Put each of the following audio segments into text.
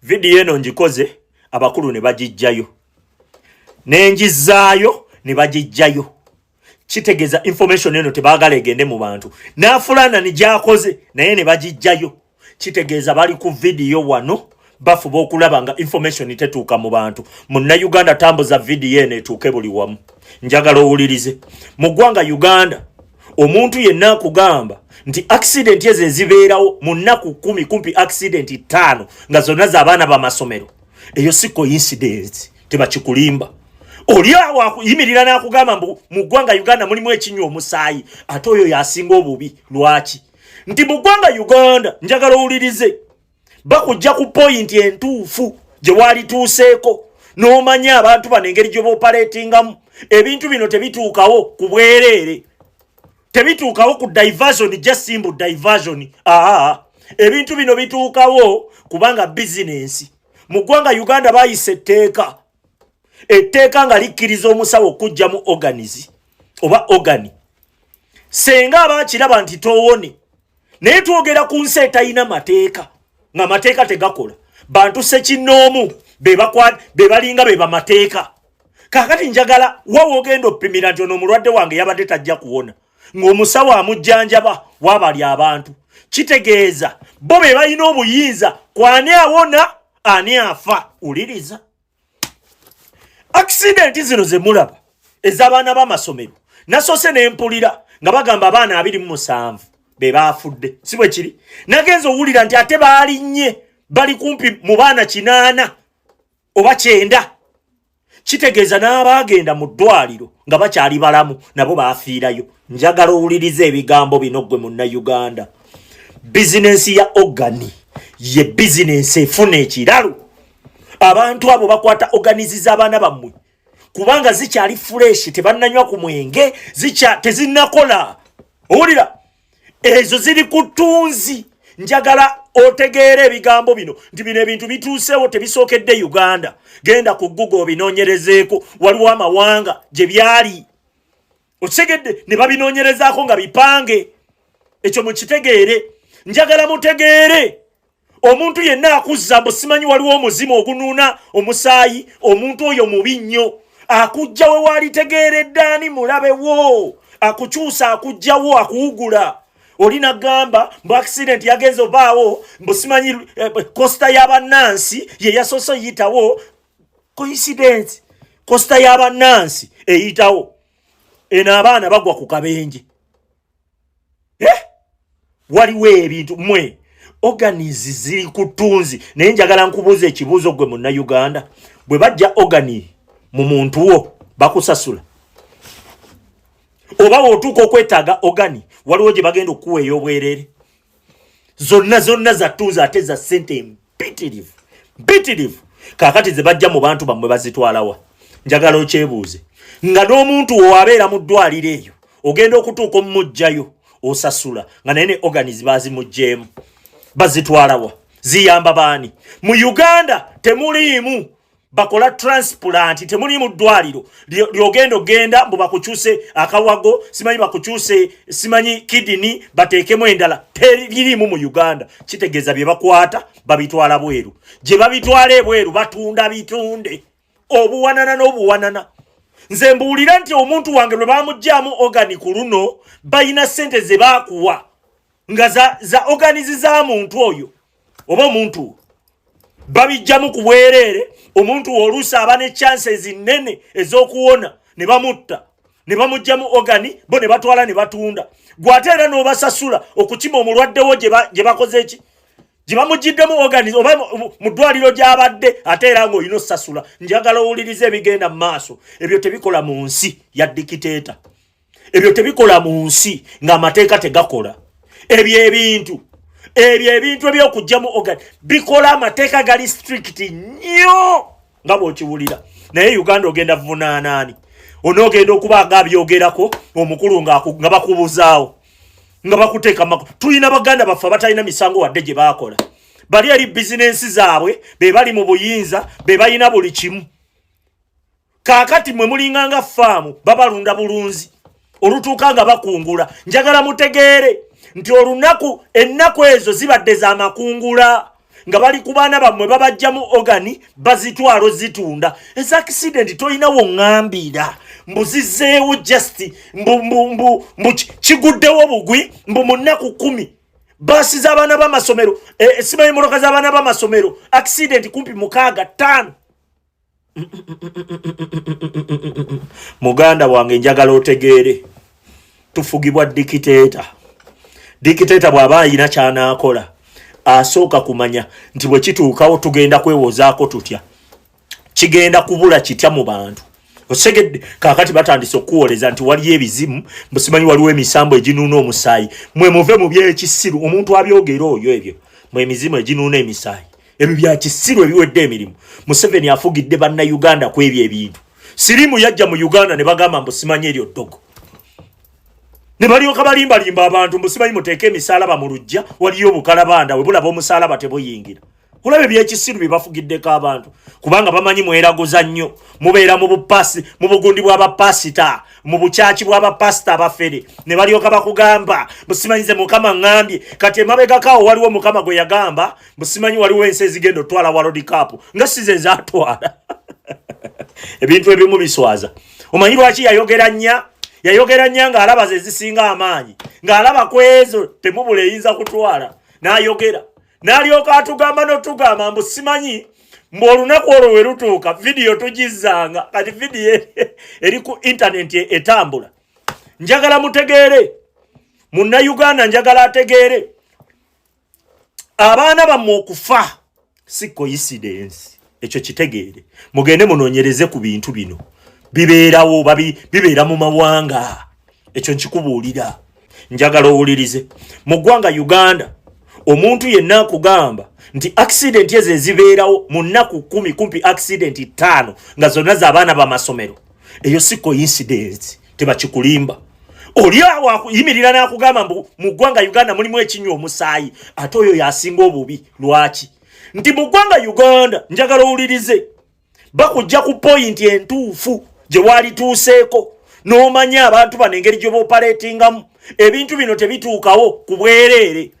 Vidiyo eno ngikoze, abakulu ne bagijjayo, nenjizaayo ne bagijjayo. Kitegeeza information eno tebaagala egende mu bantu. N'afulanani gyakoze naye ne bagijjayo, kitegeeza bali ku vidiyo wano bafuba okulaba nga information tetuuka mu bantu. Munnayuganda, tambuza vidiyo eno etuuke buli wamu. Njagala owulirize. Mu ggwanga Uganda, omuntu yenna akugamba nti accident ezo ezibeerawo mu nnaku 10, kumpi accident 5 nga zonna z'abaana b'amasomero, eyo si coincidence, tebakikulimba. Oli awo akuyimirira n'akugamba mbu mu ggwanga Uganda mulimu ekinywa omusaayi, ate oyo yasinga obubi. Lwaki? Nti mu ggwanga Uganda, njagala owulirize, bakujja ku point entuufu gye waalituuseeko n'omanya abantu bano engeri gye booperatingamu. Ebintu bino tebituukawo ku bwereere, tebituukawo ku diversion, just simple diversion. Aa, ebintu bino bituukawo kubanga bizinensi. Mu ggwanga Uganda bayisa etteeka, etteeka nga likkiriza omusawo okuggyamu organs oba organ senga aba akiraba nti toowone. Naye twogera ku nsi etalina mateeka, nga mateeka tegakola, bantu sekinnoomu be balinga be bamateeka. Kaakati njagala wawe ogenda opimira nti ono omulwadde wange yabadde tajja kuwona, ng'omusawo amujjanjaba waabali abantu. Kitegeeza bo be balina obuyinza ku ani awona, ani afa. Wuliriza, accident zino ze mulaba ez'abaana b'amasomero, nasoose ne mpulira nga bagamba abaana 27 be baafudde, si bwe kiri? Nagenza owulira nti ate baalinnye bali kumpi mu baana 80 oba 90. Kitegeeza n'abaagenda mu ddwaliro nga bakyali balamu nabo baafiirayo. Njagala owuliriza ebigambo bino, ggwe Munnayuganda. Bizinensi ya organ ye bizinensi efuna ekiralu. Abantu abo bakwata organs z'abaana bammwe kubanga zikyali fresh, tebannanywa ku mwenge, tezinnakola. Owulira, ezo ziri ku ttunzi. Njagala otegeere ebigambo bino nti bino ebintu bituuseewo, tebisookedde Uganda. Genda ku Google obinoonyerezeeko. Waliwo amawanga gye byali, okitegedde, ne babinoonyerezaako nga bipange. Ekyo mukitegeere. Njagala mutegeere, omuntu yenna akuzza mbu simanyi waliwo omuzimu ogunuuna omusaayi, omuntu oyo mubi nnyo. Akujja we waalitegeeredde ani mulabewo, akukyusa, akugjawo, akuwugula. Oli nagamba mbu accident yagenza obaawo mbu simanyi coaster y'abannansi ye yasoose eyitawo. Coincidence, coaster y'abannansi eyitawo eno, abaana bagwa ku kabenje, eh? Waliwo ebintu mwe organs ziri ku ttunzi. Naye njagala nkubuuza ekibuuzo, gwe Munnayuganda: bwe bajja organ mu muntu wo, bakusasula? Oba wootuuka okwetaaga organ, waliwo gye bagenda okukuwa ey'obwereere? Zonna zonna za ttunzi, ate za ssente mpitirivu mpitirivu. Kaakati ze bajja mu bantu bammwe bazitwalawa? Njagala okyebuuze. Nga n'omuntu wo abeera mu ddwaliro eyo, ogenda okutuuka omumugjayo, osasula, nga naye ne organs bazimuggyeemu. Bazitwalawa? Ziyamba baani? Mu Uganda temuliimu bakola transplant, temuliimu ddwaliro lyogenda ogenda mbu bakukyuse akawago, simanyi bakukyuse, simanyi kidney bateekemu endala. Teririimu mu Uganda. Kitegeeza bye bakwata babitwala bweru. Gye babitwala ebweru batunda bitunde, obuwanana n'obuwanana. Nze mbuulira nti omuntu wange lwe bamugyamu organ ku luno, balina ssente ze baakuwa nga za organs za muntu oyo oba omuntu babijjamu ku bwereere. Omuntu oluusi aba ne chances nnene ez'okuwona, ne bamutta ne bamugjamu organ, bo ne batwala ne batunda. Gwate era n'obasasula okukima omulwaddewo gye bakoze eki, gye bamugiddemu organ, oba mu ddwaliro gy'abadde, ate era ng'olina osasula. Njagala owuliriza ebigenda mu maaso. Ebyo tebikola mu nsi ya dictator, ebyo tebikola mu nsi ng'amateeka tegakola. Ebyo ebintu ebyokugjamu organ bikola amateeka gali strict nnyo nga bw'okiwulira. Naye Uganda ogenda vunaanaani? Onoogenda okuba nga abyogerako omukulu nga bakubuzaawo, nga bakuteeka mako. Tulina baganda baffe abatalina misango wadde gye baakola, bali eri bizinensi zaabwe, be bali mu buyinza, be balina buli kimu. Kaakati mwe mulinganga faamu, babalunda bulunzi, olutuuka nga bakungula. Njagala mutegeere nti olunaku, ennaku ezo zibadde za makungula. Nga bali ku baana bammwe, babajjamu organ, bazitwala ozitunda. Eza accident tolinawo ŋŋambira mbu zizzeewo just mbu mbu mbu mbu kiguddewo bugwi, mbu mu nnaku 10 baasi z'abaana b'amasomero, simanyi motoka z'abaana b'amasomero, accident kumpi mukaaga, ttaano. Muganda wange, njagala otegeere, tufugibwa dictator. Dictator bw'aba ayina ky'anaakola, asooka kumanya nti bwe kituukawo tugenda kwewozaako tutya, kigenda kubula kitya mu bantu. Osegedde? Kaakati batandise okukuwoleza nti waliyo ebizimu, musimanyi waliwo emisambo eginuuna omusaayi. Mwe muve mu byekisiru. Omuntu abyogera oyo, ebyo mwe emizimu eginuuna emisaayi, ebyo bya kisiru ebiwedde emirimu. Museveni afugidde Bannayuganda ku ebyo ebintu. Sirimu yajja mu Uganda ne bagamba mbu simanyi eryo ddogo, ne balyoka balimbalimba abantu mbu simanyi muteeke emisaalaba mu lujja, waliyo obukalabanda, we bulaba omusaalaba tebuyingira. Olaba ebyekisiru bye bafugiddeko abantu, kubanga bamanyi mweraguza nnyo, mubeera mu bupasi, mu bugundi bw'abapasita, mu bukyaki bw'abapasita abafere, ne balyoka bakugamba busimanyize Mukama ŋŋambye. Kati emabegakaawo waliwo Mukama gwe yagamba busimanyi waliwo ensi ezigenda otwala World Cup nga size ezatwala. Ebintu ebimu biswaza. Omanyi lwaki yayogera nnya? Yayogera nnya ng'alaba ze zisinga amaanyi, ng'alaba ku ezo temubula eyinza kutwala, n'ayogera, n'alyoka atugamba n'otugamba mbu simanyi mbu olunaku olwo we lutuuka vidiyo tugizzanga. Kati vidiyo eri ku intaneti etambula. Njagala mutegeere, Munnayuganda, njagala ategeere, abaana bammwe okufa si coincidence. Ekyo kitegeere, mugende munoonyereze ku bintu bino bibeerawo, bibeera mu mawanga. Ekyo nkikubuulira, njagala owulirize. Mu ggwanga Uganda, omuntu yenna akugamba nti accident ezo ezibeerawo mu nnaku 10 kumpi accident 5 nga zonna z'abaana b'amasomero, eyo si coincidence, tebakikulimba. Oli awo akuyimirira n'akugamba mbu mu ggwanga Uganda mulimu ekinywa omusaayi, ate oyo yasinga obubi. Lwaki? Nti mu ggwanga Uganda, njagala owulirize, bakujja ku point entuufu gye waalituuseeko n'omanya abantu bano engeri gye boopaleetingamu. Ebintu bino tebituukawo ku bwereere,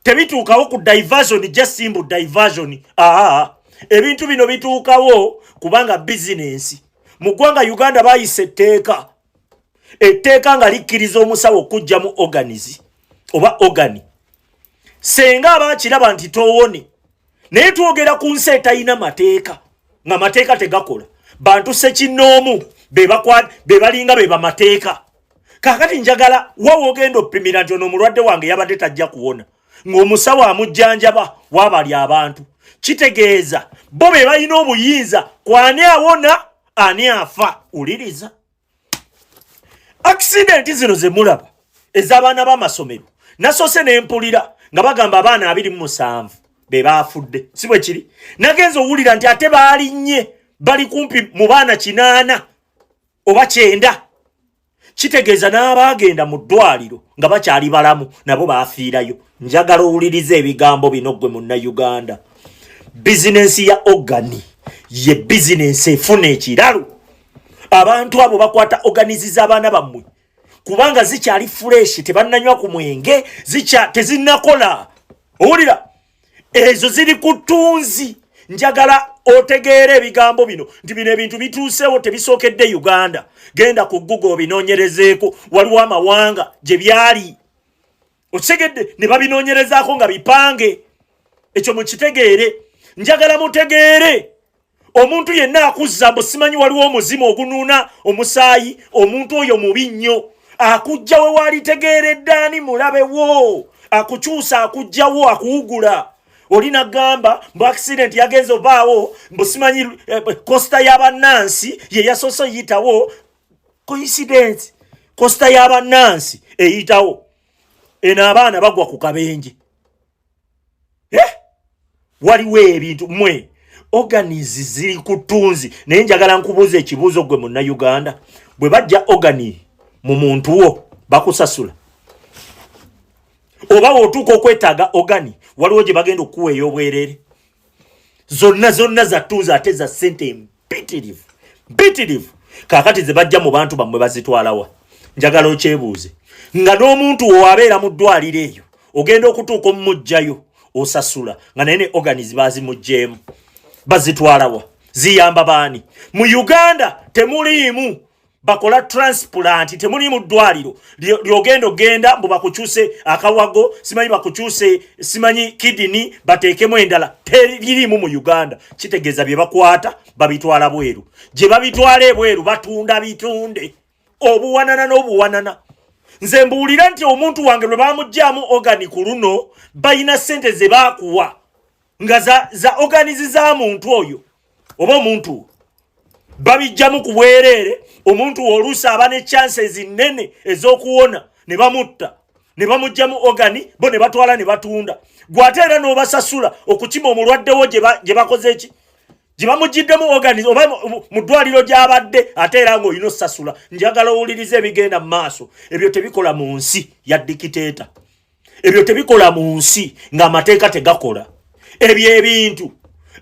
tebituukawo ku diversion, just simple diversion. Aa, ebintu bino bituukawo kubanga bizinensi. Mu ggwanga Uganda bayisa etteeka, etteeka nga likkiriza omusawo okuggyamu organs oba organ senga aba akiraba nti toowone. Naye twogera ku nsi etalina mateeka, nga mateeka tegakola, bantu sekinnoomu be balinga be bamateeka. Kaakati njagala wawe ogenda opimira nti ono omulwadde wange yabadde tajja kuwona, ng'omusawo amujjanjaba waabali abantu. Kitegeeza bo be balina obuyinza ku ani awona, ani afa. Wuliriza, accident zino ze mulaba ez'abaana b'amasomero, nasoose ne mpulira nga bagamba abaana 27 be baafudde, si bwe kiri? Nagenza owulira nti ate baalinnye bali kumpi mu baana 80 oba 90. Kitegeeza n'abaagenda mu ddwaliro nga bakyali balamu nabo baafiirayo. Njagala owuliriza ebigambo bino, ggwe Munnayuganda. Bizinensi ya organ ye bizinensi efuna ekiralu. Abantu abo bakwata organs z'abaana bammwe kubanga zikyali fresh, tebannanywa ku mwenge, tezinnakola. Owulira? Ezo ziri ku ttunzi. Njagala otegeere ebigambo bino nti bino ebintu bituuseewo, tebisookedde Uganda. Genda ku Google obinoonyerezeeko. Waliwo amawanga gye byali, okitegedde, ne babinoonyerezaako nga bipange. Ekyo mukitegeere. Njagala mutegeere, omuntu yenna akuzza mbu simanyi waliwo omuzimu ogunuuna omusaayi, omuntu oyo mubi nnyo. Akujja we walitegeeredde ani mulabewo, akukyusa, akugjawo, akuwugula. Oli nagamba mbu accident yagenze obaawo mbu simanyi coaster y'abannansi ye yasoose eyitawo. Coincidence, coaster y'abannansi eyitawo eno, abaana bagwa ku kabenje. Eh? Waliwo ebintu mwe organs ziri ku ttunzi. Naye njagala nkubuuza ekibuuzo, gwe Munnayuganda, bwe bajja organ mu muntu wo bakusasula? Oba wootuuka okwetaaga organ, waliwo gye bagenda okukuwa ey'obwereere? Zonna zonna za ttunzi, ate za ssente mpitirivu mpitirivu. Kaakati ze bajja mu bantu bammwe bazitwalawa? Njagala okyebuuze. Nga n'omuntu wo abeera mu ddwaliro eyo, ogenda okutuuka omumugjayo. Osasula nga naye ne organs bazimugjeemu, bazitwalawa? Ziyamba baani? Mu Uganda temuliimu bakola transplant, temuliimu ddwaliro lyogenda ogenda mbu bakukyuse akawago, simanyi bakukyuse, simanyi kidney, bateekemu endala. Teririimu mu Uganda. Kitegeeza bye bakwata babitwala bweru. Gye babitwala ebweru batunda bitunde, obuwanana n'obuwanana. Nze mbuulira nti omuntu wange lwe bamugyamu organ ku luno, balina ssente ze baakuwa nga za organs za muntu oyo oba omuntu, babijjamu ku bwereere. Omuntu oluusi aba ne chances nnene ez'okuwona, ne bamutta ne bamugjamu organ, bo ne batwala ne batunda. Gwate era n'obasasula okukima omulwaddewo gye bakoze eki, gye bamugiddemu organ, oba mu ddwaliro gy'abadde, ate era ng'olina osasula. Njagala owuliriza ebigenda mu maaso. Ebyo tebikola mu nsi ya dictator, ebyo tebikola mu nsi ng'amateeka tegakola. Ebyo ebintu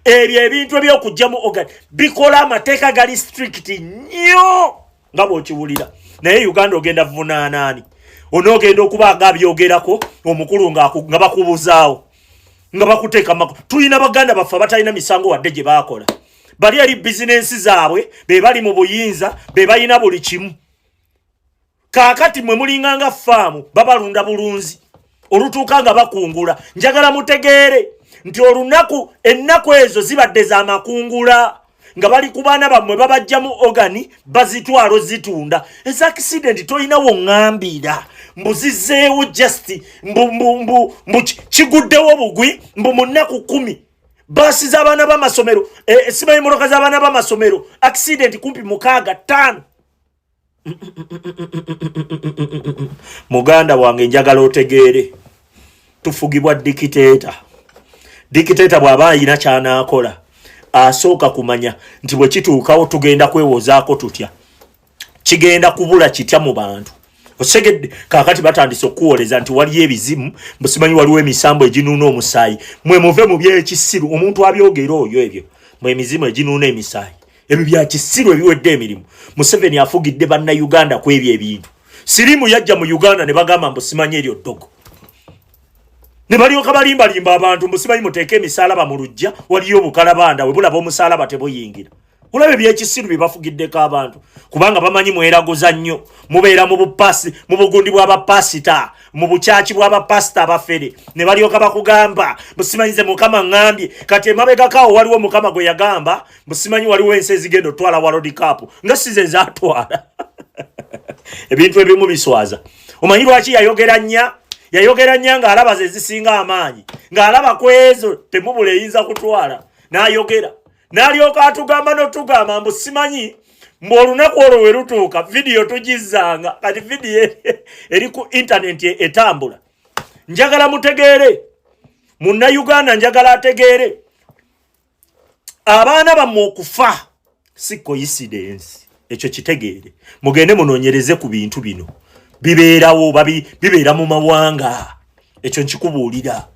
ebyokugjamu organ bikola amateeka gali strict nnyo nga bw'okiwulira. Naye Uganda ogenda vunaanaani? Onoogenda okuba nga abyogerako omukulu nga bakubuzaawo, nga bakuteeka mako. Tulina baganda baffe abatalina misango wadde gye baakola, bali eri bizinensi zaabwe, be bali mu buyinza, be balina buli kimu. Kaakati mwe mulinganga faamu, babalunda bulunzi, olutuuka nga bakungula. Njagala mutegeere nti olunaku, ennaku ezo zibadde za makungula, nga bali ku baana bammwe, babajjamu organ, bazitwala ozitunda. Eza accident tolinawo ŋŋambira mbu zizzeewo, just mbu kiguddewo bugwi, mbu mu nnaku 10 baasi z'abaana b'amasomero, simanyi motoka z'abaana b'amasomero, accident kumpi mukaaga, ttaano. Muganda wange, njagala otegeere tufugibwa dictator. Dictator bw'aba ayina ky'anaakola, asooka kumanya nti bwe kituukawo tugenda kwewozaako tutya, kigenda kubula kitya mu bantu. Osegedde? Kaakati batandise okukuwoleza nti waliyo ebizimu, mbusimanyi waliwo emisambo eginuuna omusaayi. Mwe muve mu byekisiru. Omuntu abyogera oyo, ebyo mwe emizimu eginuuna emisaayi, ebyo bya kisiru ebiwedde emirimu. Museveni afugidde Bannayuganda ku ebyo ebintu. Sirimu yajja mu Uganda ne bagamba mbu simanyi eryo ddogo, ne balyoka balimbalimba abantu mbu simanyi muteeke emisalaba mu lujja, waliyo obukalabanda, we bulaba omusalaba tebuyingira. Olaba ebyekisiru bye bafugiddeko abantu, kubanga bamanyi mweraguza nnyo, mubeera mu bupasi, mu bugundi bw'abapasita, mu bukyaki bw'abapasita abafere, ne balyoka bakugamba busimanyize Mukama ŋŋambye. Kati emabegakaawo waliwo Mukama gwe yagamba busimanyi waliwo ensi ezigenda otwala World Cup nga size zatwala. Ebintu ebimu biswaza. Omanyi lwaki yayogera nnya? Yayogera nnya ng'alaba ze zisinga amaanyi, ng'alaba ku ezo temubula eyinza kutwala, n'ayogera, n'alyoka atugamba n'otugamba mbu simanyi mbu olunaku olwo we lutuuka vidiyo tugizzanga. Kati vidiyo eri ku intaneti etambula. Njagala mutegeere, Munnayuganda, njagala ategeere, abaana bammwe okufa si coincidence. Ekyo kitegeere. Mugende munoonyereze ku bintu bino, bibeerawo, bibeera mu mawanga. Ekyo nkikubuulira.